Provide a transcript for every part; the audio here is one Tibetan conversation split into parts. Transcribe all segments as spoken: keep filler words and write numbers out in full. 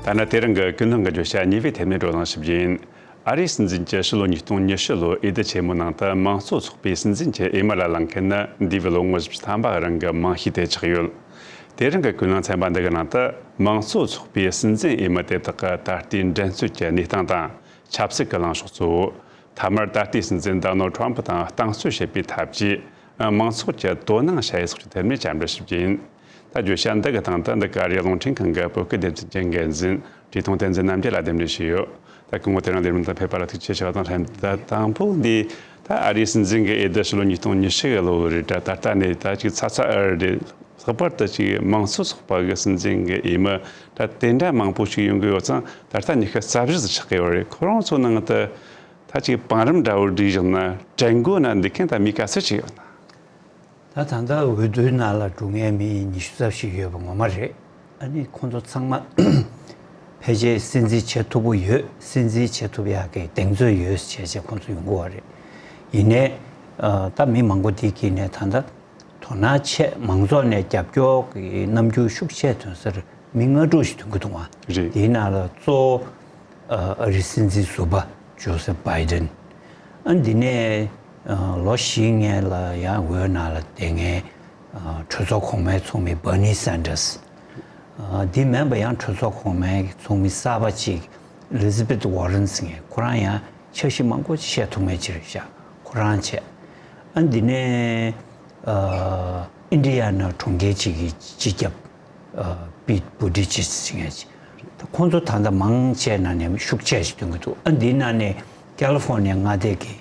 ད་ནི་དེ་རིང་གི་ཀུན་སློང་གི་བརྗོད་བྱ་གཉིས་པའི་ཐད་ནས་བགྲོ་གླེང་ཞིབ་རྒྱས་ཡིན། ཨ་རིའི་སྲིད་འཛིན་གྱིས་ཕྱི་ལོ་ཉིས་སྟོང་ཉི་ཤུ་ལོའི་འོས་བསྡུ་ཆེན་མོའི་ནང་དུ་མང་གཙོ་ཚོགས་པའི་སྲིད་འཛིན་གྱི་འོས་མི་ལ་ལངས་མཁན་ནི་འདས་པའི་ལོ་ངོ་བཞི་བཅུ་ཐམ་པ་རིང་གི་རྨང་གཞི་དེ་ཆགས་ཡོད། དེ་རིང་གི་ཀུན་སློང་ཚན་པ་འདི་གི་ནང་དུ་མང་གཙོ་ཚོགས་པའི་སྲིད་འཛིན་འོས་མི་དེ་དག་གི་ད་ལྟའི་འགྲན་རྩོད་ཀྱི་གནས་སྟངས་དང་། ཆབ་སྲིད་ཀྱི་ལངས་ཕྱོགས་གཙོ་བོ། མཐའ་མར་ད་ལྟའི་སྲིད་འཛིན་ཌོ་ནལ་ཌི་ཊརམ་ཕི་དང་གཏམ་བརྗོད་བྱེད་པའི་ཐབས་ཀྱིས་མང་ཚོགས་ཀྱི་དོ་སྣང་བྱ་ཡུལ་སོགས་ཀྱི་ཐད་ནས་བཅར་འདྲི་ཞིབ་རྒྱས་ཡིན། ད་བརྗོད་བྱ་འདི་གི་སྟེང་དུ་འདི་ག་རེ་རླུང་འཕྲིན་ཁང་གི་བོད་སྐད་སྡེ་ཚན་གྱི་འགན་འཛིན་བཀྲས་མཐོང་བསྟན་འཛིན་རྣམ་རྒྱལ་ལགས་གདན་འདྲེན་ཞུས་ཡོད། ད་སྐུ་ངོ་དེ་རིང་ལས་རིམ་དུ་ཕེབས་པ་ལ་ཐུགས་རྗེ་ཆེ་ཞུ་བ་དང་ལྷན་དུ། ད་དང་པོ་འདི་ད་ཨ་རིའི་སྲིད་འཛིན་གྱི་འོས་བསྡུ་ཕྱི་ལོ་ཉིས་སྟོང་ཉི་ཤུ་གི་ལོ་རེད་ད། ད་ལྟ་ནས་ད་ཅིག་ཚ་ཚ་འུར་འུར་རེད། ལྷག་པར་དུ་ཅིག་མང་གཙོ་ཚོགས་པ་གི་སྲིད་འཛིན་གྱི་འོས་མི་ད་དེ་འདྲ་མང་པོ་ཞིག་ཡོང་གི་ཡོད་ཙང་། ད་ལྟ་ཉི་ཤུ་རྩ་བཞི་ཙམ་ཆགས་ཀྱི་ཡོད་རེད། ཁོ་རང་ཚོ་ནང་དུ་ད་ཅིག་བང་རིམ་འདྲ་བོ་བསྒྲིགས་བཞག་ན་དྲན་གོ་ན་འདི་མཁན་ད་མི་ག་ཚོད་ཅིག་ཡོད་ན། ད་ད་ལྟ་འོས་བསྡུའི་ནང་ལ་འགྲོ་མཁན་མི་ཉི་ཤུ་རྩ་བཞི་ཡོད་པ་ངོ་མ་རེད། ཨ་ནི་ཁོང་ཚོ་ཚང་མ་ཕལ་ཆེར་སྲིད་འཛིན་བྱེད་ཐུབ་པོ་ཡོད། སྲིད་འཛིན་བྱེད་ཐུབ་ཡག་གི་གདེང་ཚོད་ཡོད་བྱས་བྱས་ཁོང་ཚོ་ཡོང་གི་ཡོད་རེད། ཡིན་ནའི་ད་མི་མང་པོ་དེ་གིས་ནས་ད་ལྟ་དོ་སྣང་ཆེ་མང་ཚོགས་ནས་རྒྱབ་སྐྱོར་གྱི་རྣམ་འགྱུར་ཤུགས་ཆེ་ཐོན་སར་མི་ལྔ་དྲུག་ཞིག་ཐོན་གྱི་འདུག་བ། རེད། དེའི་ནང་ལ་གཙོ་བོ་ཨ་རིའི་སྲིད་འཛིན་ཟུར་པ་ཇོ་སེབ་བྷའི་ཌེན། ཨ་འདི་ནས་ཨ་ལོ་བཞི་སྔོན་ལ་ཡང་འོས་ནང་ལ་བསྡད་མཁན་ཨ་གྲོས་ཚོགས་གོང་མའི་ཚོགས་མི་བྷར་ནི་སན་ཌར་སི། ཨ་འདི་མིན་པ་ཡང་གྲོས་ཚོགས་གོང་མའི་ཚོགས་མི་གསར་པ་ཅིག་ཨི་ལི་ཛ་བྷེཐ་ཝར་རན་ཟེར་མཁན། ཁོ་རང་ཡང་འཆར་གཞི་མང་པོ་ཅིག་བཤད་ཐུབ་མཁན་ཅིག་རེད་ཤག་ཁོ་རང་བྱས། ཨ་འདི་ནས་ཨ་ཨིན་ཌི་ཡ་ན་གྲོང་ཁྱེར་ཅིག་གི་སྤྱི་ཁྱབ་ཨ་པིད་བུ་ཏི་ཇིཇ་ཟེར་མཁན་ཅིག་ད་ཁོང་ཚོ་ད་ལྟ་མང་ཆེ་ནང་ནས་ཤུགས་ཆེ་ཞིག་ཐོན་གྱི་འདུག་ཨ་འདིའི་ནང་ནས་ཀ་ལི་ཧྥོར་ནི་ཡ་མངའ་སྡེ་གི་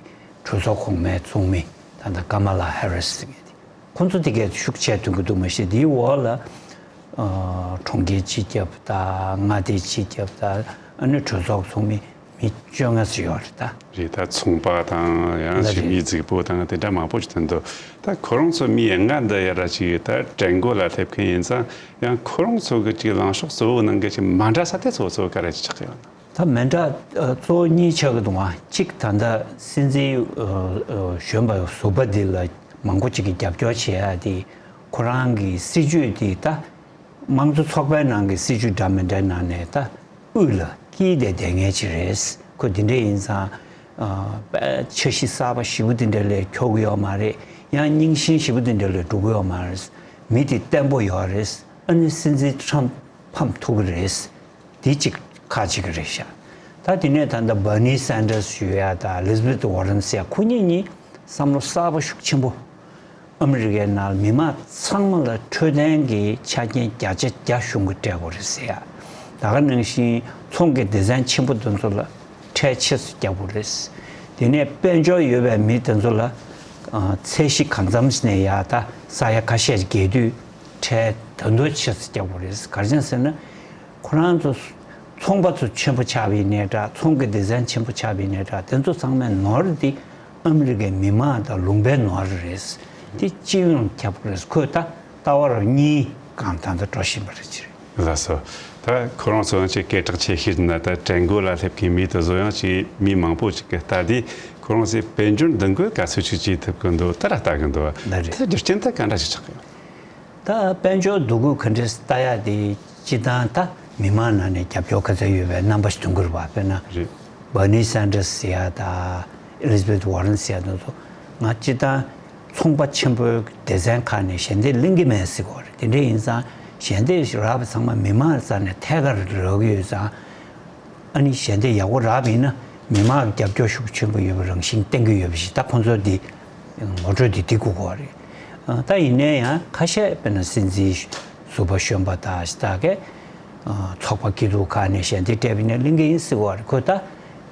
གྲོས་ཚོགས་གོང་མའི་ཚོགས་མི་ད་ལྟ་ཀ་མ་ལ་ཧེ་རི་སི་ཟེར་མཁན་དེ། ཁོང་ཚོ་དེ་གས་ཤུགས་ཆེ་ཐོན་གྱི་འདུག་མ་གཞི་དེའི་འོག་ལ་ཨ་གྲོང་ཁྱེར་སྤྱི་ཁྱབ་དང་མངའ་སྡེ་སྤྱི་ཁྱབ་དང་ཨ་ནི་གྲོས་ཚོགས་ཚོགས་མི་མི་བཅོ་ལྔ་ཙམ་ཡོད་རེད་ད། རེད། ད་ཚོང་པ་དང་ཡང་ལ་ཅིག་རེད། མི་རྫིག་པོ་དང་དེ་འདྲ་མང་པོ་ཞིག་ཐོན་འདུག་ད་ཁོ་རང་ཚོ་མི་ལྔ་འདི་ཡ་ར་ཅིག་ད་གྲལ་མགོ་ལ་སླེབས་མཁན་ཡིན་ཙང་། ཡང་ཁོ་རང་ཚོ་གི་ཅིག་ལངས་ཕྱོགས་གཙོ་བོ་ནང་གི་ཅིག་མ་འདྲ་ས་དེ་ཚོ་ཚོ་ག་རེ་ཅིག་ཆགས་ཡོད་ན། ད་མི་འདྲ་ཨ་གཙོ་བོ་གཉིས་ཆགས་ཀྱི་འདུག་བ། གཅིག་ད་ལྟ་སྲིད་འཛིན་ཨ་ཨ་གཞོན་པ་ཟུར་པ་འདི་ལ་མང་པོ་ཅིག་གིས་རྒྱབ་སྐྱོར་བྱེད་ཡ་དེ་ཁོ་རང་གི་སྲིད་ཇུས་དེ་ད་དམངས་གཙོ་ཚོགས་པའི་ནང་གི་སྲིད་ཇུས་འདྲ་མི་འདྲའི་ནང་ནས་ད་དབུས་ལ་དཀྱིལ་དེ་བསྡད་མཁན་ཅིག་རེད། ཁོ་དེ་འདྲ་ཡིན་ཙང་ཨ་དཔེ་འཆར་གཞི་གསར་པ་ཞེ་པོ་དེ་འདྲ་ལ་འཁྱོག་གི་ཡོད་མ་རེད། ཡང་རྙིང་ཞེན་ཞེ་པོ་དེ་འདྲ་ལ་འགྲོ་གི་ཡོད་མ་རེད། མི་དེ་བརྟན་པོ་ཡོད་རེད། ཨ་ནི་སྲིད་འཛིན་ཊརམ་ཕམ་ཐུབ་ཀྱི་རེད། དེ་གཅིག་ཁག་ཅིག་རེད་ཤག་ད་དེ་ནས་ད་ལྟ་བྷར་ནི་སན་ཌར་སི་ཞུ་ཡ་དང་ཨི་ལི་ཛ་བྷེཐ་ཝར་རན་ཟེར་ཡ། ཁོ་གཉིས་གཉིས་བསམ་བློ་གསར་པ་ཤུགས་ཆེན་པོ། ཨ་མི་རི་ཀའི་ནང་མི་མང་ཚང་མ་ལ་འཕྲོད་བསྟེན་གྱི་ཆ་རྐྱེན་བརྒྱ་ཆ་བརྒྱ་གཞུང་གིས་སྤྲད་དགོས་རེད་ཟེར་ཡ། ད་ག་ནང་བཞིན་ཚོང་གི་སྡེ་ཚན་ཆེན་པོ་དེ་ཚོ་ལ་ཁྲལ་ཆེ་ཙམ་རྒྱག་དགོས་རེད། དེ་ནས་དཔལ་འབྱོར་ཡོད་པའི་མི་དེ་ཚོ་ལ་ཨ་ཚད་གཞི་གང་འཚམ་ནས་ཡར་ད་ས་ཡ་ཁ་ཤས་བརྒལ་དུས་ཁྲལ་ད་དུང་ཆེ་ཙམ་རྒྱག་དགོས་རེད། ག་རེ་བྱས་ཟེར་ན། ཁོ་རང་ཚོ་ཚོང་པ་ཚོ་ཆེན་པོ་ཆགས་པ་ཡིན་ནའི་འདྲ། ཚོང་གི་སྡེ་ཚན་ཆེན་པོ་ཆགས་པ་ཡིན་ནའི་འདྲ། དེ་ཚོ་ཚང་མས་ནོར་འདི་ཨ་མི་རི་ཀའི་མི་མང་དང་ལུང་པའི་ནོར་རེད། འདི་སྤྱི་ཡོངས་ཁྱབ་རེད། ཁོས་ད་ལྟ་བ་རང་གཉིས་གང་ད་ལྟ་འགྲོ་བཞིན་པ་རེད་ཅེས། ལགས་སོ། ད་ཁོ་རང་ཚོ་ཡང་ཅིག་སྐད་གྲགས་ཆེ་ཤོས་ན་ད་གྲལ་མགོ་ལ་སླེབས་མཁན་མི་དེ་ཚོ་ཡང་ཅིག་མི་མང་པོ་ཅིག་གིས་ལྟ་དུས་ཁོ་རང་ཚོས་དཔལ་འབྱོར་འདུ་འགོད་ག་ཚོད་ཅིག་བྱེད་ཐུབ་ཀྱི་འདུག་ད་ར་ལྟ་གི་འདུག་ལགས་རེད། ད་རྒྱུ་རྐྱེན་ད་ག་འདྲ་ཞིག་ཆགས་ཀྱི་ཡོད། ད་དཔལ་འབྱོར་འདུ་འགོད་ག་འདྲས་ལྟ་ཡ་དེ་སྤྱི་བཏང་ད་མི་མང་ནང་ནས་རྒྱབ་སྐྱོར་ག་ཚད་ཡོད་པའི་རྣམ་པ་ཞིག་སྟོན་གྱི་རེད་པ། དཔེར་ན་རེད། བྷར་ནི་སན་ཌར་སི་ཟེར་ཡ་དང་ཨི་ལི་ཛ་བྷེཐ་ཝར་རན་ཟེར་ཡ་དེ་ཚོ་ང་སྤྱི་བཏང་ཚོང་པ་ཆེན་པོའི་སྡེ་ཚན་ཁག་ནས་ཞལ་འདེབས་ལེན་གྱི་མེད་ཟེར་གྱི་ཡོད་རེད། དེ་འདྲ་ཡིན་ཙང་ཞལ་འདེབས་རག་པ་ཚང་མ་མི་མང་རྩ་ནས་ཐད་ཀར་རག་གི་ཡོད་ཙང་། ཨ་ནི་ཞལ་འདེབས་ཡག་པོ་རག་པ་ཡིན་ན་མི་མང་གི་རྒྱབ་སྐྱོར་ཤུགས་ཆེན་པོ་ཡོད་པའི་རང་བཞིན་བསྟན་གྱི་ཡོད་པ་ཞིག་ད་ཁོང་ཚོ་འདི་ངོ་སྤྲོད་འདི་འདི་དགོས་ཀྱི་རེད། ཨ་ད་ཡིན་ནའི་ཡང་ཁ་ཤས་དཔེར་ན་སྲིད་འཛིན་ཟུར་པ་གཞོན་པ་དང་ཞིག་ད་གས་ཨ་ཚོགས་པ་སྐྱིད་སྡུག་ཁག་ནས་ཞལ་འདེབས་སྤྲད་པ་ཡིན་ན་ལེན་གྱི་ཡིན་ཟེར་གྱི་རེད། ཁོས་ད་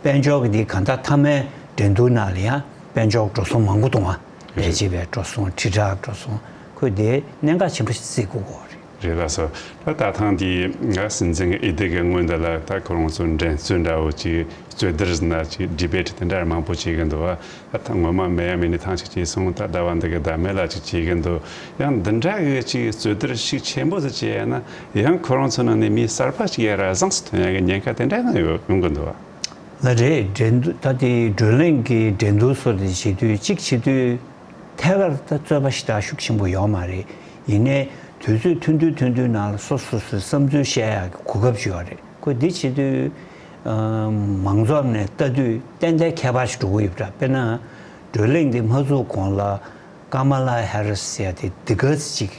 དཔལ་འབྱོར་གྱི་འདི་གང་ལྟར་མཐའ་མའི་འགྲན་བསྡུར་ནང་ལ་ཡང་དཔལ་འབྱོར་འགྲོ་སོང་མང་པོ་གཏོང་བ། ལས་བྱེད་པའི་འགྲོ་སོང་། དྲིལ་བསྒྲགས་འགྲོ་སོང་། ཁོས་དེ་གནད་འགག་ཆེན་པོ་ཞིག་བརྩི་དགོས་ཀྱི་རེད། རེད་ལགས་སོ། ད་ད་ཐེངས་འདི་ང་སྲིད་འཛིན་གྱི་འོས་བསྡུ་གི་སྔོན་དུ་ལ་ད་ཁོ་རང་ཚོ་འགྲན་རྩོད་འདྲ་བོ་ཅིག་རྩོད་བསྡུར་ཟེར་ན་ཅིག་ཌི་བེ་ཊི་དེ་འདྲ་མང་པོ་བྱེད་ཀྱི་འདུག་བ། ད་ཐེངས་སྔོན་མ་མེ་ཡ་མི་ནས་ཐེངས་ཅིག་བྱས་སོང་། ད་ཟླ་བ་འདི་གི་ཟླ་མེད་ལ་ཅིག་བྱེད་ཀྱི་འདུག་ཡང་འདི་འདྲ་གི་ཅིག་རྩོད་བསྡུར་ཤུགས་ཆེན་པོ་ཟིག་བྱས་ཡ་ན་ཡང་ཁོ་རང་ཚོ་ནང་ནས་མི་གསར་པ་ཅིག་ཡ་ར་བཟང་ཟིག་ཐོན་ཡ་གི་ཉེན་ཁ་དེ་འདྲ་ཡང་ཡོང་གི་འདུག་བ། ལགས་རེད། འགྲན་བསྡུར་ད་དེ་བགྲོ་གླེང་གི་འགྲན་བསྡུར་སོགས་དེ་བྱེད་དུས་གཅིག་བྱེད་དུས་ཐད་ཀར་ད་རྩོད་པ་ཞེ་དྲག་ཤུགས་ཆེན་པོ་ཡོད་མ་རེད། ཡིན་ནའི་དུས་ཚོད་ཐུང་ཐུང་ཐུང་ཐུང་ནང་ལ་སོ་སོ་སོའི་བསམ་ཚུལ་བཤད་ཡག་གི་གོ་སྐབས་ཅིག་ཡོད་རེད། ཁོས་འདི་བྱེད་དུས་ཨ་མང་ཚོགས་ནས་ལྟ་དུས་ཏན་ཏན་ཁྱད་པར་ཞིག་འགྲོ་གི་ཡོད་པ་འདྲ། དཔེར་ན་བགྲོ་གླེང་འདི་མ་ཚུགས་གོང་ལ་ཀ་མ་ལ་ཧེ་རི་སི་ཟེར་ཡ་དེ་འདི་ག་ཚོད་ཅིག་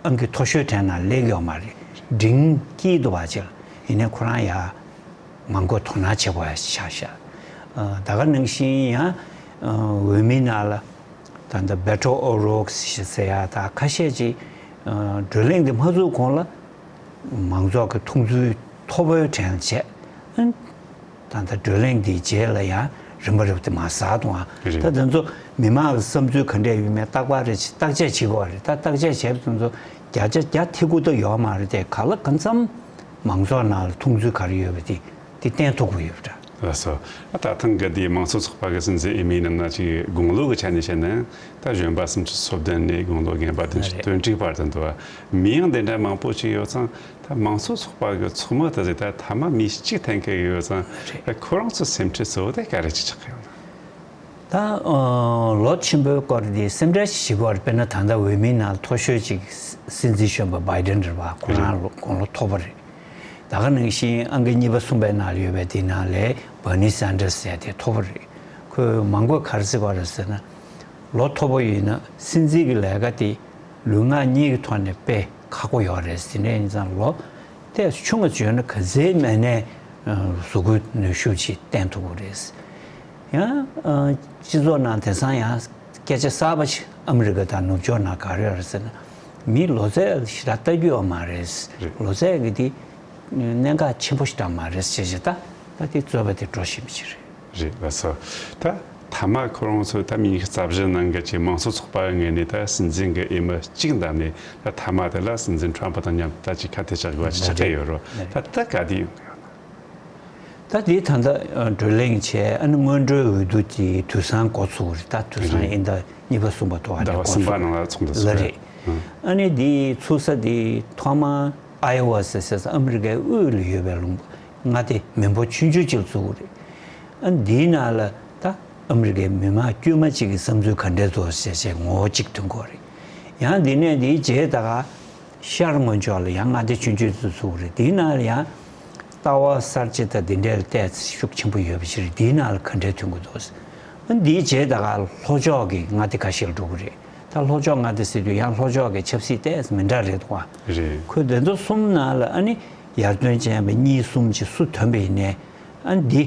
ཨང་ཀི་མཐོ་ཤོས་གྲས་ནང་སླེབས་ཡོད་མ་རེད། འབྲིང་དཀྱིལ་དུ་བ་ཅིག་ལ། ཡིན་ནའི་ཁོ་རང་ཡ་མང་པོ་དོ་སྣང་བྱེད་པ་ཆགས་ཤག་ཨ་ད་ག་ནང་བཞིན་ཡང་ཨ་འོས་མི་ནང་ལ་ད་ལྟ་བེ་ཊོ་ཨོ་རོག་ཟེར་ཡ་ད་ཁ་ཤས་ཅིག་ཨ་བགྲོ་གླེང་འདི་མ་ཚུགས་གོང་ལ་མང་ཚོགས་ཀྱི་མཐོང་ཚུལ་མཐོ་པོའི་གྲས་ལ་བྱས། ཨ་ད་ལྟ་བགྲོ་གླེང་འདིའི་རྗེས་ལ་ཡང་རིམ་པ་རིམ་པ་དེ་མར་ཟགས་གཏོང་བ། རེད། ད་དེ་ཚོ་མི་མང་གི་བསམ་ཚུལ་ག་འདྲས་ཡོད་མེད་བརྟག་པ་རེ་བྱེད། བརྟག་དཔྱད་བྱེད་དགོས་པ་རེད། ད་བརྟག་དཔྱད་བྱས་པ་དེ་ཚོ་བརྒྱ་ཆ་བརྒྱ་ཐེ་གུ་ད་ཡོད་མ་རེད་དེ། ག་ལ་གང་འཚམ་མང་ཚོགས་ནང་ལ་མཐོང་ཚུལ་ག་རེ་ཡོད་པ་དེ་དེ་བསྟན་ཐུབ་ཀྱི་ཡོད་པ་འདྲ། ལགས་སོ། ད་ཐེངས་འདིའི་དམངས་གཙོ་ཚོགས་པ་གི་སྲིད་འཛིན་འོས་མིའི་ནང་ན་ཅིག་དགུང་ལོ་གི་ཆ་ནས་བཤད་ན་ད་གཞོན་པ་སུམ་ཅུ་སོ་བདུན་ནས་དགུང་ལོ་རྒན་པ་བདུན་ཅུ་དོན་དྲུག་བར་དུ་འདུག་བ། མི་ཡང་དེ་འདྲ་མང་པོ་ཅིག་ཡོད་ཙང་། ད་དམངས་གཙོ་ཚོགས་པ་གི་ཚོགས་མི་དེ་ཚོ་ད་མཐའ་མ་མི་གཅིག་འཐེན་མཁན་ཡོད་ཙང་། རེད། ཁོ་རང་ཚོའི་སེམས་ཁྲལ་གཙོ་བོ་དེ་ག་རེ་ཅིག་ཆགས་ཀྱི་ཡོད་ན། ད་ཨ་ལོ་ཆེན་པོའི་སྐོར་འདི་སེམས་ཁྲལ་ཞིག་བྱེད་དགོས་རེད། དཔེར་ན་ད་ལྟ་འོས་མིའི་ནང་མཐོ་ཤོས་ཅིག་སྲིད་འཛིན་གཞོན་པ་བྷའི་ཌེན་རེད་བ། ཁོ་རང་ལོ་དགུང་ལོ་མཐོ་པོ་རེད། ད་ག་ནང་བཞིན་ཨང་ཀི་གཉིས་པ་གསུམ་པའི་ནང་ལ་ཡོད་པའི་དེའི་ནང་ལས་བྷར་ནི་སན་ཌར་སི་ཟེར་ཡ་དེ་མཐོ་པོ་རེད། ཁོས་མང་པོས་ག་རེ་ཟེར་བ་རེད་ཟེར་ན། ལོ་མཐོ་པོ་ཡིན་ན་སྲིད་འཛིན་གྱི་ལས་ཀ་དེ་ལུས་ངག་གཉིས་ཀྱི་ཐོག་ནས་དཔེ་ཁག་པོ་ཡོད་རེད། དེ་འདྲ་ཡིན་ཙང་ལོ་ཏོག་ཙམ་ཆུང་ངུ་བྱུང་ན་ག་ཚོད་མེད་ནའི་གཟུགས་པོའི་ནུས་ཤུགས་ཅིག་བསྟན་ཐུབ་ཀྱི་རེད། ཡང་སྤྱི་ཚོགས་ནང་དེང་སང་ཡང་སྐད་ཆ་གསར་པ་ཞིག་ཨ་མི་རི་ཀ་དང་ནུབ་ཕྱོགས་ནང་ག་རེ་ཡོད་རེད་ཟེར་ན། མིའི་ལོ་ཚད་ཞེ་དྲག་ལྟ་རྒྱུ་ཡོད་མ་རེད། རེད། ལོ་ཚད་ཀྱི་དེ་གནད་འགག་ཆེན་པོ་ཞིག་ད་མ་རེད་ཟེར་བྱས། ད་ད་དེ་རྩོད་པ་དེ་འགྲོ་བཞིན་པ་ཞིག་རེད། རེད། ལགས་སོ། ད་མཐའ་མ་ཁོ་རང་ཚོས་ད་མི་ཉི་ཤུ་རྩ་བཞི་ནང་གི་ཅིག་དམངས་གཙོ་ཚོགས་པའི་ངོས་ནས་ད་སྲིད་འཛིན་གྱི་འོས་མི་གཅིག་བདམས་ནས། ད་མཐའ་མ་དེ་ལ་སྲིད་འཛིན་ཁྲོམ་ཕུ་དང་མཉམ་དུ་ད་ཅིག་ཁ་གཏད་གཅོག་དགོས་པ་ཅིག་ཆགས་བསྡད་ཡོད་རེད། ད་ད་ག་དུས་ཡོང་གི་ཡོད་ན། ད་དེ་ད་ལྟ་བགྲོ་གླེང་བྱས། ཨ་ནི་སྔོན་འགྲོའི་འོས་བསྡུ་དེ་དུས་སང་འགོ་ཚུགས་རེད། ད་དུས་སང་རེད། དབྱིན་ཟླ་གཉིས་པ་གསུམ་པ་ཐོག་ཨ་ཟླ་ནས་བ་འགོ་གསུམ་པ་ཚུགས་ནང་ལ་ཚོགས་འདུ་ལ་ཚོགས་རེད། ཨ་ནི་དེ་ཚུགས་ས་དེ་ཐོག་མ་ཨའི་ཝ་ཟེར་ས་ཨ་མི་རི་ཀའི་དབུས་ལ་ཡོད་པའི་ལུང་པ་མངའ་སྡེ་མི་འབོར་ཆུང་ཆུང་ཅིག་ལ་བཙུགས་རེད། ཨ་འདིའི་ནང་ལ་ད་ཨ་མི་རི་ཀའི་མི་མང་དཀྱུས་མ་གཅིག་གི་བསམ་ཚུལ་ག་འདྲས་འདུག་ཟེར་བྱས་ངོ་བོ་གཅིག་ཐོན་གྱི་ཡོད་རེད། ཡང་འདི་ནས་འདིའི་རྗེས་ད་ག་ཤར་ངོས་ཕྱོགས་ལ་ཡང་མངའ་སྡེ་ཆུང་ཆུང་ཅིག་བཙུགས་རེད། དེའི་ནང་ལ་ཡང་ལྟ་བ་གསར་བརྗེ་དང་འདི་འདྲའི་ལ་བལྟས་ཤུགས་ཆེན་པོ་ཡོད་པ་ཞིག་རེད། དེའི་ནང་ལ་ག་འདྲས་ཐོན་གྱི་འདུག། ཨ་འདིའི་རྗེས་ད་ག་ལྷོ་ཕྱོགས་ཀྱི་མངའ་སྡེ་ཁ་ཤས་ལ་འགྲོ་གི་རེད། ད་ལྷོ་ཕྱོགས་མངའ་སྡེ་ཟེར་དུས་ཡང་ལྷོ་ཕྱོགས་ཀྱི་ཆབ་སྲིད་ཏོག་ཙམ་མི་འདྲ་རེད་འདུག་བ། རེད། ཁོས་དེ་ཚོ་གསུམ་ནང་ལ་ཨ་ནི་ཡར་ཐོན་ཅན་པ་གཉིས་གསུམ་ཅིག་སུ་ཐོན་པ་ཡིན་ནའི། ཨ་འདི་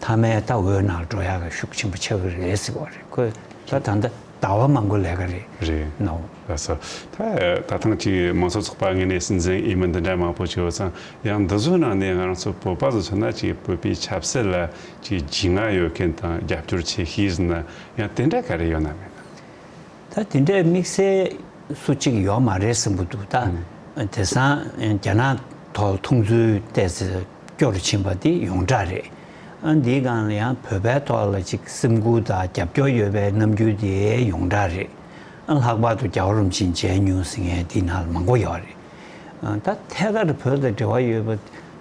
མཐའ་མའི་ད་འོས་ནང་འགྲོ་ཡག་གི་ཤུགས་ཆེན་པོ་ཆགས་ཀྱི་རེད་ཟེར་བ་རེད། ཁོས་ད་ད་ལྟ་ཟླ་བ་མང་པོ་ལས་ཀ་རེད། རེད། ནའོ། ལགས་སོ། ད་ད་ཐེངས་ཀྱི་དམངས་གཙོ་ཚོགས་པ་ངོས་ནས་སྲིད་འཛིན་འོས་མི་འདི་འདྲ་མང་པོ་ཅིག་ཡོད་ཙང་། ཡང་འདི་ཚོའི་ནང་ནས་ང་རང་ཚོ་བོད་པ་ཚོ་མཚོན་ན་ཅིག་བོད་པའི་ཆབ་སྲིད་ལ་ཅིག་རྒྱུས་མངའ་ཡོད་མཁན་དང་རྒྱབ་སྐྱོར་བྱེད་མཁན་ཟེར་ན་ཡང་དེ་འདྲ་ག་རེ་ཡོད་ན་མེད་ན། ད་དེ་འདྲའི་དམིགས་བསལ་སུ་གཅིག་ཡོད་མ་རེད་བསམ་གྱི་འདུག། ད་ཨང་། དེང་སང་རྒྱ་ནག་ཐོག་མཐོང་ཚུལ་ཏོག་ཙམ་སྐྱོ་རུ་ཕྱིན་པ་དེ་ཡོངས་གྲགས་རེད། ཨ་འདིའི་སྒང་ལ་ཡང་བོད་པའི་ཐོག་ལ་ཅིག་སེམས་འགུལ་དང་རྒྱབ་སྐྱོར་ཡོད་པའི་རྣམ་འགྱུར་དེ་ཡོངས་གྲགས་རེད། ཨ་ལྷག་པར་དུ་རྒྱལ་བ་རིན་པོ་ཆེ་མཇལ་མྱོང་ཟེར་མཁན་དེའི་ནང་ལ་མང་པོ་ཡོད་རེད། ཨ་ད་ཐད་ཀར་བོད་དང་འབྲེལ་བ་ཡོད་པ་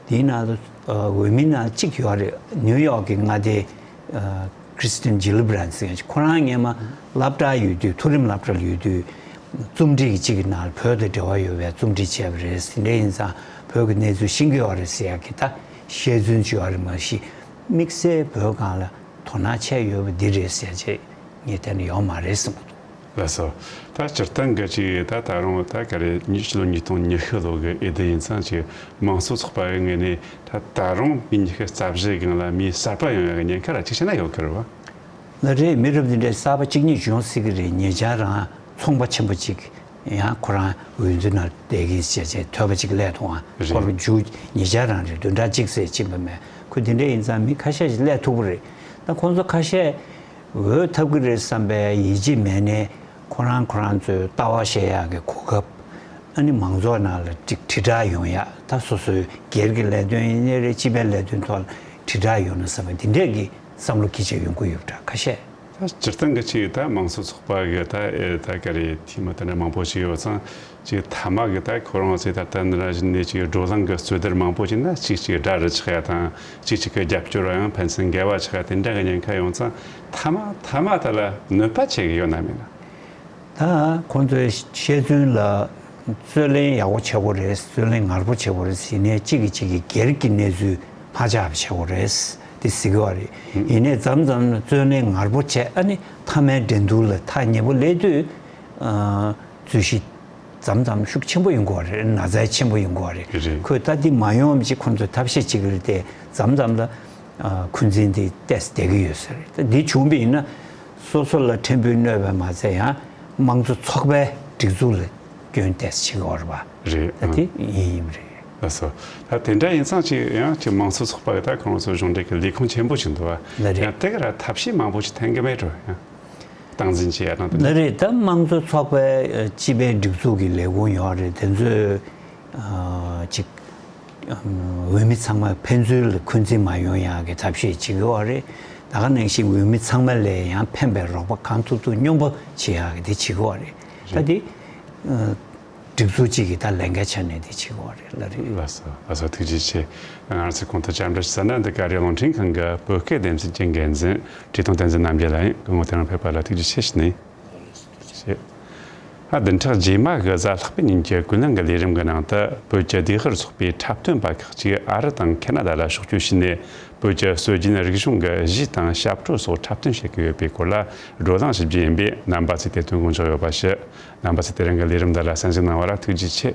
དེའི་ནང་དུ་ཨ་འོས་མི་ནང་གཅིག་ཡོད་རེད། ནིའུ་ཡོག་གི་མངའ་སྡེ་ཨ་Kirsten Gillibrand ཟེར་མཁན་ཅིག། ཁོ་རང་སྔོན་མ་སློབ་གྲྭ་ཡོད་དུས། མཐོ་རིམ་སློབ་གྲྭ་ལ་ཡོད་དུས་རྩོམ་སྒྲིག་གཅིག་གི་ནང་ལ་བོད་དང་འབྲེལ་བ་ཡོད་པའི་རྩོམ་སྒྲིག་བྱས་པ་རེད། དེ་འདྲ་ཡིན་ཙང་བོད་ཀྱི་གནས་ཚུལ་ཤེས་ཀྱི་ཡོད་རེད་ཟེར་ཡག་གི་ད་བཤད་ཚུལ་ཅིག་ཡོད་རེད། མ་གཞི་དམིགས་བསལ་བོད་སྒང་ལ་དོ་སྣང་བྱས་ཡོད་པ་འདི་རེད་ཟེར་བྱས་ངས་དེ་འདྲ་ཡོད་མ་རེད་བསམ་གྱི་འདུག། ལགས་སོ། ད་སྤྱིར་བཏང་གི་ཅིག་ད་ད་རུང་ད་ག་རེ་ཉི་ཕྱི་ལོ་ཉིས་སྟོང་ཉི་ཤུ་ལོ་གི་འོས་བསྡུ་ཡིན་ཙང་། ཅིག་དམངས་གཙོ་ཚོགས་པ་གི་ངོས་ནས་ད་ད་རུང་མི་ཉི་ཤུ་རྩ་བཞི་སྒང་ལ་མི་གསར་པ་ཡོང་ཡག་གི་ཉེན་ཁ་ར་ཅིག་བྱས་ན་ཡོད་ཀྱི་རེད་བ། ལགས་རེད། མི་རབས་འདི་འདྲའི་གསར་པ་གཅིག་གཉིས་བྱུང་སྲིད་ཀྱི་རེད། ཉེ་ཆར་རང་ཚོང་པ་ཆེན་པོ་ཅིག་ཡང་ཁོ་རང་འོས་བསྡུ་ནང་བསྡད་ཀྱི་བྱས་བྱས་ཐོས་པ་ཅིག་སླེབས་འདུག་ཨང་། རེད། ཁོ་རང་མཇུག་ཉེ་ཆར་རང་རེད། བདུན་ཕྲག་གཅིག་ཙམ་ཕྱིན་པ་མེད། ཁོ་འདི་འདྲ་ཡིན་ཙང་མི་ཁ་ཤས་ཤིག་སླེབས་ཐུབ་ཀྱི་རེད། ད་ཁོང་ཚོ་ཁ་ཤས་འོས་ཐོབ་ཀྱི་རེད་བསམ་པའི་ཡིད་ཆེས་མེད་ནའི། ཁོ་རང་ཁོ་རང་ཚོའི་ལྟ་བ་བཤད་ཡག་གི་གོ་སྐབས། ཨ་ནི་མང་ཚོགས་ནང་ལ་ཅིག་དྲིལ་བསྒྲགས་ཡོང་ཡག། ད་སོ་སོའི་སྒེར་གྱི་ལས་དོན་ཡིན་ནའི་རེད། སྤྱི་པའི་ལས་དོན་ཐོག་ལ་དྲིལ་བསྒྲགས་ཡོང་ན་བསམ་པ་འདི་འདྲས་ཀྱི་བསམ་བློ་འཁྱེར་བྱས་ཡོང་གི་ཡོད་པ་འདྲ། ཁ་ཤས། ད་སྤྱིར་བཏང་གི་ཅིག་ད་དམངས་གཙོ་ཚོགས་པ་གི་ད་ཨེ་ད་ག་རེ་འཐུས་མི་དེ་འདྲ་མང་པོ་ཞིག་ཡོད་ཙང་། ཅིག་མཐའ་མ་གི་ད་ཁོ་རང་ཚོས་ད་ལྟ་འདི་འདྲ་བྱས་ནས་ཅིག་བགྲོ་གླེང་གི་རྩོད་བསྡུར་མང་པོ་བྱས་ན། ཅིག་ཅིག་དགྲ་རུ་ཆགས་ཡ་དང་། ཅིག་ཅིག་གི་རྒྱབ་སྐྱོར་ཡང་ཕན་ཚུན་འགལ་བ་ཆགས་ཡ་དེ་འདྲ་གི་ཉེན་ཁ་ཡོང་ཙང་། མཐའ་མ་མཐའ་མ་དེ་ལ་གནོད་པ་ཆེ་གི་ཡོད་ན་མེད་ན། ད་ཁོང་ཚོའི་བཤད་ཚུལ་ལ་ རྩོད་ལེན་ཡག་པོ་བྱེད་དགོས་རེད། རྩོད་ལེན་ངར་པོ་བྱེད་དགོས་རེད། ཡིན་ནའི་གཅིག་གིས་གཅིག་གི་སྒེར་གྱི་གནས་ཚུལ་མ་ཆགས་པ་བྱེད་དགོས་རེད་དེ་ཟེར་གྱི་ཡོད་རེད། ཡིན་ནའི་མཚམས་མཚམས་ལ་རྩོད་ལེན་ངར་པོ་བྱས། ཨ་ནི་མཐའ་མའི་འགྲན་བསྡུར་ལ་ཐག་ཉེ་པོ་སླེབས་དུས། ཨ། རྩོད་གཞི་མཚམས་མཚམས་ཤུགས་ཆེན་པོ་ཡོང་གི་ཡོད་རེད། ན་ཚ་ཆེན་པོ་ཡོང་གི་ཡོད་རེད། རེད། ཁོས་ད་འདི་མ་ཡོང་བ་ཅིག་ཁོ་ཚོས་ཐབས་ཤེས་བྱེད་ཀྱི་རེད་དེ། མཚམས་མཚམས་ལ། ཨ། འཁོན་འཛིན་དེ་ཏོག་ཙམ་བསྡད་ཀྱི་ཡོད་ས་རེད། ད་འདི་བྱུང་བ་ཡིན་ན་སོ་སོ་ལ་ཕྲན་བུ་གནོད་པ་མ་ཚད་ཡང་དམངས་གཙོ་ཚོགས་པའི་སྒྲིག་འཛུགས་ལ་སྐྱོན་ཏོག་ཙམ་བྱེད་ཀྱི་ཡོད་རེད་པ། རེད། ད་དེ་ཡིན་ཡིན་རེད། ལགས་སོ། ད་དེ་འདྲ་ཡིན་ཙང་ཅིག་ཡང་ཅིག་དམངས་གཙོ་ཚོགས་པ་གི་ད་ཁོང་ཚོ་གཞུང་འབྲེལ་གྱི་ལས་ཁུངས་ཆེན་པོ་ཞིག་འདུག་པ། ལགས་རེད། ཡང་དེ་ག་ར་ཐབས་ཤེས་མང་པོ་ཞིག་འཐེན་གྱི་མེད་འགྲོ། ཡང་སྟངས་འཛིན་བྱེད་ཡ་དང་དེ་འདྲ། ལགས་རེད། ད་དམངས་གཙོ་ཚོགས་པའི་སྤྱི་པའི་སྒྲིག་འཛུགས་ཀྱི་ལས་ཁུངས་ཡོད་རེད། དེ་ཚོས། ཨ། ཅིག་འོས་མི་ཚང་མ་ཕན་ཚུན་ལ་འཁོན་འཛིན་མ་ཡོང་ཡག་གི་ཐབས་ཤེས་བྱེད་ཀྱི་ཡོད་རེད། ད་ག་ནང་བཞིན་འོས་མི་ཚང་མ་ལ་ཡང་ཕན་པའི་རོགས་པ་གང་ཐུབ་ཐུབ་སྙོམས་པོ་བྱེད་ཡག་གི་དེ་བྱེད་ཀྱི་ཡོད་རེད། ད་དེ། ཨ། སྒྲིག་འཛུགས་གཅིག་གི་ད་ལས་འགན་ཆ་ནས་དེ་བྱེད་དགོས་རེད། ལགས་རེད། ལགས་སོ། ལགས་སོ། ཐུགས་རྗེ་ཆེ། ང་རང་ཚོས་གོང་དུ་བཅར་འདྲི་ཞུས་ན་འདི་ག་རེད། རླུང་འཕྲིན་ཁང་གི་བོད་སྐད་སྡེ་ཚན་གྱི་འགན་འཛིན་བཀྲས་མཐོང་བསྟན་འཛིན་རྣམ་རྒྱལ་ལགས་ཡིན། སྐུ་ངོ་དེ་རིང་ཕེབས་པ་ལ་ཐུགས་རྗེ་ཆེ་ཞུ་ནས། ཞེས། ཨ། བདུན་ཕྲག་རྗེས་མ་གི་གཟའ་ལྷག་པའི་ཉིན་གྱི་ཀུན་གླེང་གི་ལས་རིམ་གྱི་ནང་དུ་བོད་ཀྱི་སྡེ་ཁུལ་ཚོགས་པའི་འཁྲབ་སྟོན་པ་ཁག་ཅིག་ཨ་རི་དང་ཁེ་ན་ཌ་ལ་ཕྱོགས་བསྐྱོད་བྱས་ནས། བོད་ཀྱི་སྲོལ་རྒྱུན་རིག་གཞུང་གི་གཞས་དང་ཞབས་བྲོ་སོགས་འཁྲབ་སྟོན་བྱེད་ཀྱི་ཡོད་པའི་སྐོར་ལ་བགྲོ་གླེང་ཞུ་རྒྱུ་ཡིན་པས། རྣམ་པ་ཚོས་དེ་དོན་མངོན་གྱུར་ཡོད་པ་ཞུ། རྣམ་པ་ཚོས་དེ་རིང་གི་ལས་རིམ་འདི་ལ་གསན་གཟིགས་གནང་བར་ཐུགས་རྗེ་ཆེ།